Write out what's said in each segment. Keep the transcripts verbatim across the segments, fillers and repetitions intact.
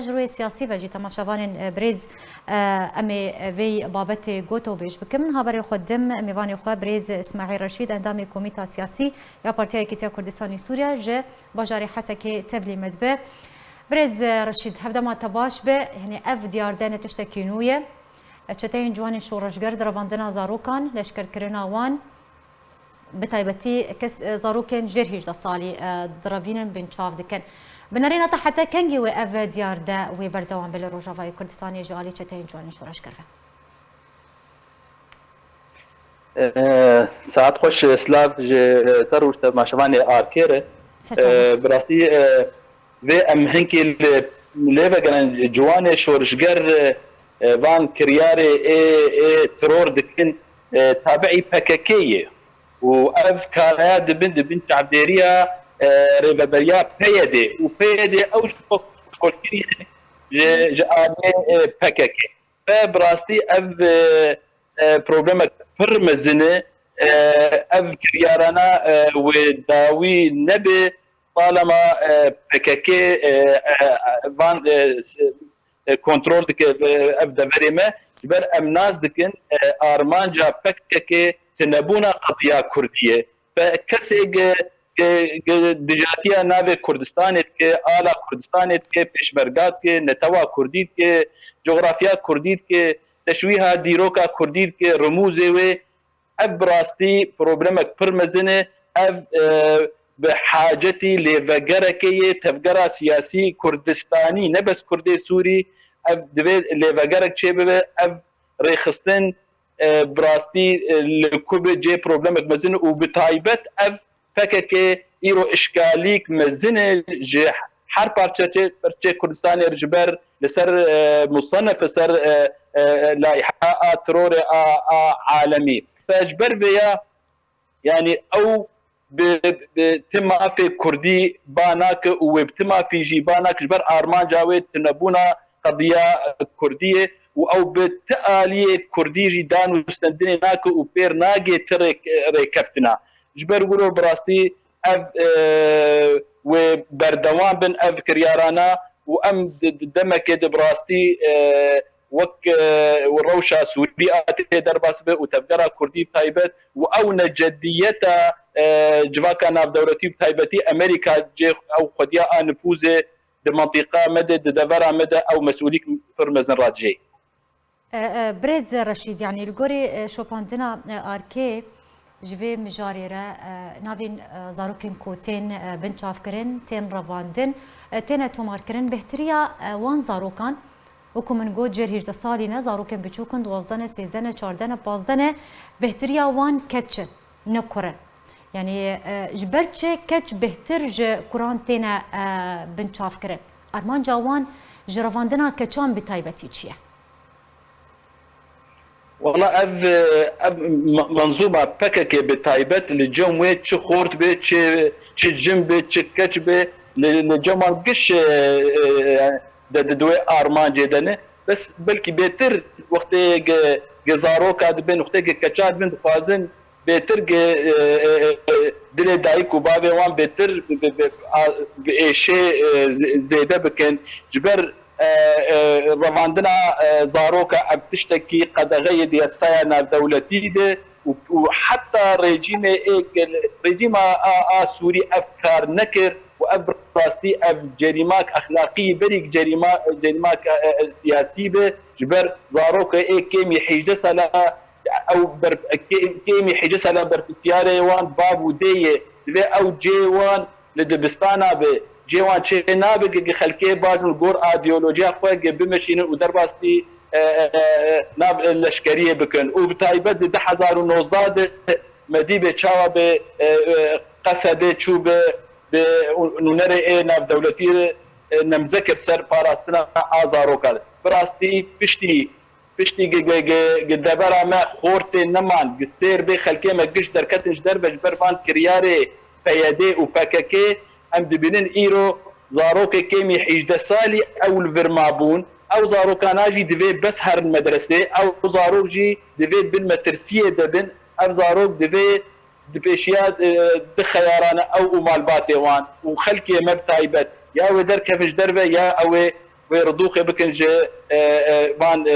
Ji rûyê siyasî ve jî temaşevanên, e, birêz, e, em ê, e, vê babetê gotobêj bikin. Min haberê xwe dim mêvanê xwe birêz Îsmaîl Reşîd, endamê Komîta Siyasî ya Partiya Yekîtiya Kurdistanê Sûriye ji bajarê Hesekê tevlî me dibe. Birêz, e, Reşîd, hevdema te baş be, yanî ev diyarde ne tiştekî nû ye. E, çeteyên ciwanên şoreşger di revandina zarokan, leşkerkirina wan, bi taybetî kes, e, zarokên jêr hîjdeh salî, e, direvînin, binçav dikin. Bi nerêna te heta kengî wê ev diyarde wê berdewam be li Rojavayê Kurdistanê ji alî çeteyên ciwanên şoreşger ve? E, saet xweş, silav ji te û ji temaşevanê Arkê re. Serçavê. E, bi rastî, e, vê em hinkî li, lê vegerin ciwanê şoreşger, e, van kiryarê ê, ê teror dikin, e, tabiî P K K ye. Û ev karaya dibin, dibin çavdêriya, e, rêveberiya P Y D. Û P Y D ew ji xwe kişkolkirî ji, ji aliyê, e, P K K. Ve bi rastî ev, e, e, problemek pir mezin e. E, ev kiryarana, e, wê dawî nebe, talema, e, P K K, e, e, van, e, s-, e, kontrol dike, e, ev deverê me. Ji ber em nas dikin, e, armanca P K K tunebûna qediya Kurdî ye. Ve kesê ge, ge, ge dijatiya navê Kurdistanê dike, ala Kurdistanê dike, pêşmerga dike, netewa Kurdî dike, coxrafya Kurdî dike, teşwîha dîroka Kurdî dike, rimûzê wê, ev bi rastî problemek pir mezin e. Ev, e, bi hacetî lêvegerekê yê tevgera siyasî Kurdistanî, ne bes Kurdê Sûrî, ev divê lêvegerek çêbibe. Ev rêxistin, e, bi rastî, e, li ku be cê problemek mezin û bi taybet ev P K K îro işgalîk mezin e ji her parçeçê, parçeyê Kurdistanê re ji ber li ser, e, musenef, li ser, e, e, laiha a terorê a, a alemî. Fe ji ber vê ya, yanî ew bi, bi ti mafê Kurdî ba nake û wê bi ti mafî jî ba nake, ji ber armanca wê tunebûna qediya Kurdî ye û ew bi ti aliyê Kurdî jî dan û stendinê nake û pêr nagê ti rêk-, rêkeftina. Ji ber wilo bi rastî ev, e, wê berdewam bin ev kiryarana û em di, di demekê de bi rastî, e, wek, e, rewşa Sûrî a tê derbas be û tevgera Kurdî bi taybet û ew necidiyeta, e, civaka navdewletî bi taybetî Amerîka cê ew xwediya a nifûzê di mintîqa me de, di devera me de ew mesûlîk pir mezin radijê. E, e, Birêz Reşîd, yanî li gorî, e, şopandina, e, Arkê ji vê mijarê re, e, navên, e, zarokên ku tên, e, binçavkirin, tên revandin, e, têne tomarkirin, bêhtiriya, e, wan zarokan, wekî min got, jêr hêjdeh salî ne, zarokên biçûk in, duwazdeh ne, sêzdeh ne, çardeh ne, pazdeh ne, bêhtiriya wan keç in, ne kur in. Yanî, e, ji ber çi keç bêhtir ji kuran têne, e, binçavkirin? Armanca wan ji revandina keçan bi taybetî çi ye? Wala ev, e, ev me-, menzûma P K K bi taybet li cem wê çi xort be, çi, çi cin be, çi keç be, li, li cem wan giş, e, e, de, di wê armancê de ne. Bes belkî bêtir wextê ge, ge zaroka dibin, wextê ge keça dibin, dixwazin bêtir ge, e, e, e, dilê dayik û bavê wan bêtir bi, bi, bi, a, bi êşê, e, z-, zêde bikin. Ji ber, e, e, revandina, e, zaroka ev tiştekî qedexeyê di yasaya navdewletî de û, û heta rejîmê ê, rejîma a, a Sûrî ev kar nekir û ev bi rastî ev cerîmak exlaqî berîk cerîma, cerîmak, e, e, siyasî be. Ji ber zarokê ê kêmî hêjdeh sala ew ber-, kê-, kêmî hêjdeh sala berpirsiyarê wan bav û dê ye. Divê ew cê wan li dibistana be. Cê wan çê nabe ge, ge xelkê bajin li gor ideolojiya xwe ge bimeşînin û derbasî, e, e, e, nav, e, leşkeriyê bikin. Û bi taybet di du hezar û nozdeh de me dî bê çawa bi, e, e, Qesedê çû bi, bi nûnerê ê navdewletî, e, nemze kir ser parastina a zarokan. Bi rastî piştî Piştî gi, gi, gi, gi devera me xortê neman, gi sêr bê xelkê me giş derketin ji derve ji ber van kiryarê P Y D û P K K, em dibînin îro zarokê kêmî hêjdeh salî ew li vir mabûn. Ew zarokana jî divê bes herin medresê, ew zarok jî divê bin metirsiyê de bin, ev zarok divê di pêşiya, e, di xeyarane ew û malbatê wan û xelkê me bi taybet ya wê derkevin ji derve ya ew ê wê ridûxê bikin ji, e, e, van, e,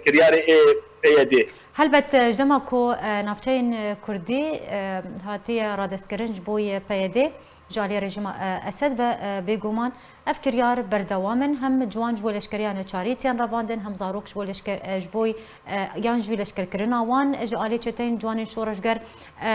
kiryarê ê P Y D. Helbet, e, ji dema ku, e, navçeyên, e, Kurdî, e, hatiye radestkirin ji bo yê P Y D, ji aliyê rejîma, e, Esed ve, e, bêguman ev kiryar berdewam in. Hem ciwan ji bo leşkeriya neçarî tiyên revandin, hem zarok ji bo leşker, e, ji bo, e, yan ji leşkerkirina wan ji aliyê çeteyên ciwanên şoreşger, e,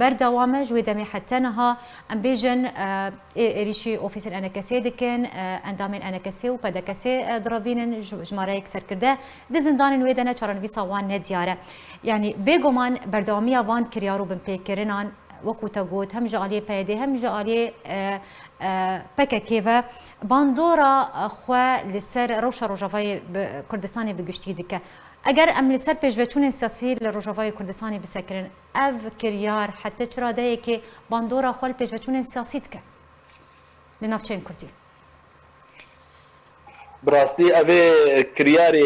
berdewam e. Ji wê demê heta niha, em bêjin, e, ê êrîşî ofîsên E N K S'ê dikin, e, endamên E N K S û P D K S'ê, e, direvînin, ji-, jimareyek serkirde di zindanên wê de ne, çarenivîsa wan ne diyar e. Yanî bêguman berdewamiya van kiryar û binpêkirinan, wekû te got, hem ji aliyê P Y D hem ji aliyê, e, e, P K K ve bandora, e, xwe li ser rewşa Rojavayê bi, Kurdistanê bi giştî dike. Eger em li ser pêşveçûnên siyasî li Rojavayê Kurdistanê bisekirin, ev kiryar heta çi radeyekê bandora xwe li pêşveçûnên siyasî dike li navçeyên Kurdî? Bi rastî ev ê kiryarê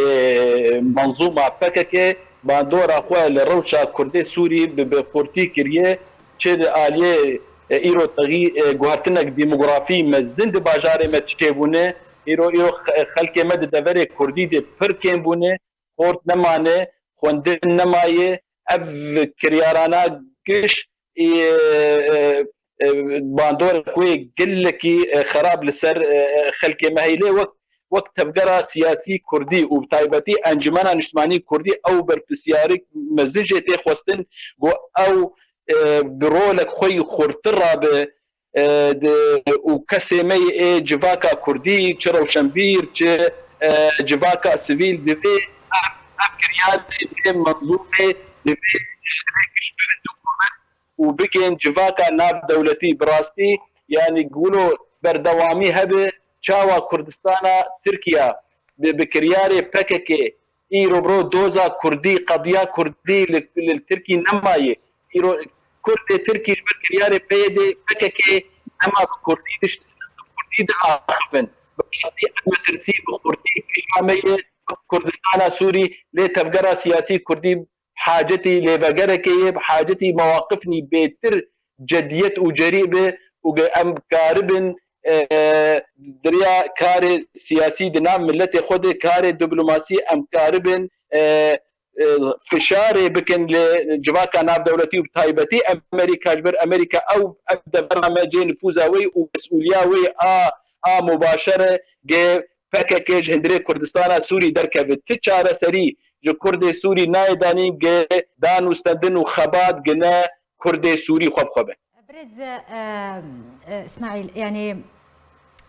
menzûma P K K bandora xwe li rewşa Kurdê Sûrî bi, bi xurtî kiriye. Çi li aliyê, e, îro texî, e, guhertinek demografî mezin di bajarê me çêbûne. Îro, îro xe-, xelkê me di deverê Kurdî de pir kêm bûne. Xort nemane, xwendin nemaye. Ev kiryarana giş, e, e, e, bandorek wê gelekî, e, xerab li ser, e, e, xelkê me heye. Lê wek, wek tevgera siyasî Kurdî û bi taybetî Encûmena Niştimanî Kurdî ew berpirsyarî mezin jê tê xwestin ku ew, e, bi rolek xwe yî xurtir rabe, e, di, û kesê me yê ê civaka Kurdî, çi rewşenbîr, çi, e, civaka sivîl, divê ev, ev kiryarê vê mezlûmê divê ji vê giş birin dû û bigên civaka navdewletî. Bi rastî, yanî wilo berdewamî hebe, çawa Kurdistana Tirkiye bi, bi kiryarê P K K îro biro doza Kurdî, qediya Kurdî li, li Tirkî nemaye. Îro Kurdê Tirkî ji ber kiryarê P Y D, P K K nema bi Kurdî diştin, bi Kurdî diaxivin. Bi rastî ev metirsî bi Kurdî pêşa me ye, Kurdistana Sûrî, lê tevgera siyasî Kurdî hacetî lêvegerekê ye, bi hacetî mewaqifnî bêtir cediyet û cerî be û ge-, em karibin, e, diriya karê siyasî di nav miletê xwe de, karê diplomasî em karibin, e, e, fişarê bikin li civaka navdewletî û bi taybetî Amerîka, ji ber Amerîka ew, ev devera me cê nifûza wê û mesûliya wê a, a mubaşer e, ge P K K ji hundirê Kurdistana Sûrî derkeve. Ti çareserî ji Kurdê Sûrî nayê danîn, ge danûstendin û xebat gine Kurdê Sûrî xwe bi xwe be. Birêz, e, e, Îsmaîl, yanî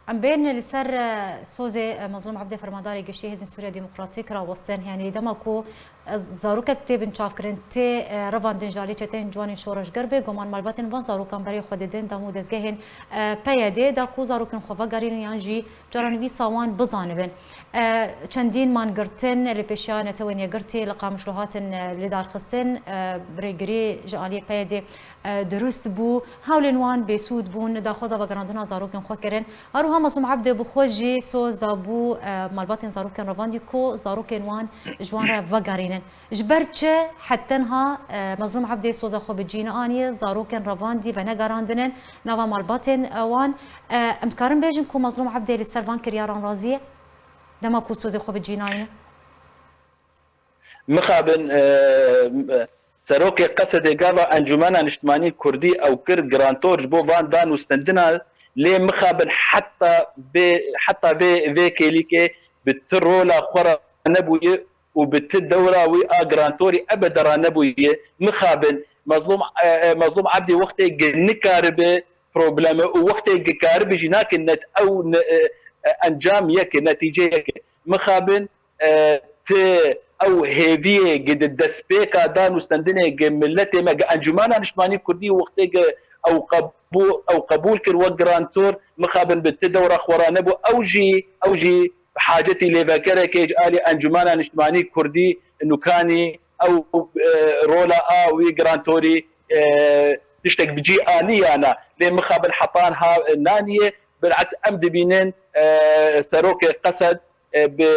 em bên li ser, e, sozê, e, Mazlûm Ebdê, Fermandarê Giştî Hêzên Sûriya Demokratîk rawestin. Yanî dema ku, e, zarokek tê binçavkirin, tê, e, revandin ji alî çeteyên ciwanên şoreşger, bêguman malbatên van zarokan berê xwe didin dam û dezgehên, e, P Y D da ku zarokên xwe vegerînin yan jî caranivîsa wan bizanibin. E, çendîn mangirtin li pêşiya Netewên Yekgirtî li Qamişlo hatin, e, lêdarxistin, e, rêgirî ji aliyê P Y D, e, dirust bû. Hewlên wan bêsûd bûn, daxwaza vegerandina zarokên xwe kirin. Her wiha Mazlûm Ebdê bi xwe jî soz dabû, e, malbatên zarokên revandî ku zarokên wan ji wan re vegerînin. Ji ber çi heta niha, e, Mazlûm Ebdê soza xwe bi cî neaniye, zarokên revandî venegerandine nava malbatên, e, wan? E, em dikarin bêjin ku Mazlûm Ebdê li ser van kiryaran razî ye, dema ku sozê xwe bi cî nayîne? Mixabin, e, serokê Qesedê gava Encûmena Niştimanî Kurdî ew kir girantor ji bo van dan û stendina, lê mixabin heta vê, heta vê, vê kêlîkê bi ti rola xwe re nebûye û bi ti dewra wî a girantorî ebede ranebûye. Mixabin, Mezlûm, e, e, Mezlûm Ebdî wextê gi nikaribe probleme û wextê gi karibe jî nake net ew ne, e, e, encam yeke, netîce yeke. Mixabin, e, ti ew hêviyê gi di destpêka dan û stendinê gi miletê me, gi Encûmena Niştimanî Kurdî wextê gi ew qebû-, ew qebûl kir wek girantor, mixabin bi ti dewra xwe ranebû. Ew jî, ew jî bi hacetî lêvekerekê ji alî Encûmena Niştimanî Kurdî nûkanî ew, e, rola a wî girantorî, e, tiştek bi cî anî ya na. Lê mixabin hetan ha naniye. Bil'eks em dibînin, e, serokê Qesed, e, bi,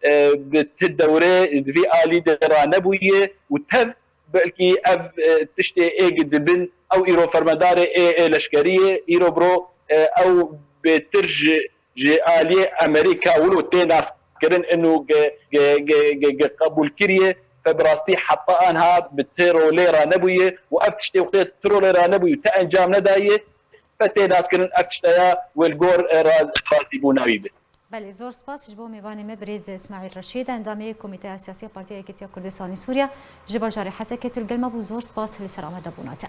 e, bi ti dewrê di vî alî de ranebûye û tev belkî ev, e, tiştê ê gi dibin, ew îro fermedarê ê, ê leşkerî ye, îro biro, e, ew bêtir ji, ji aliyê Amerîka wilo tê naskirin inu ge, ge, ge, ge, ge qebûl kiriye, fe bi rastî heta anha bi trolê re nebûye û ev tiştê wextê trolê re nebûye û te encam nedaye, fe tê naskirin ev tişteya wê li gor, e, raz-, razîbûna wî be. Belê, zor spas ji bo mêvanê me birêz Îsmaîl Reşîd, endamê Komîteya Siyasî ya Partiya Yekîtiya Kurdistanê Sûriye ji bajarê Hesekê tu li gel me bû. Zor spas li ser amadebûna te.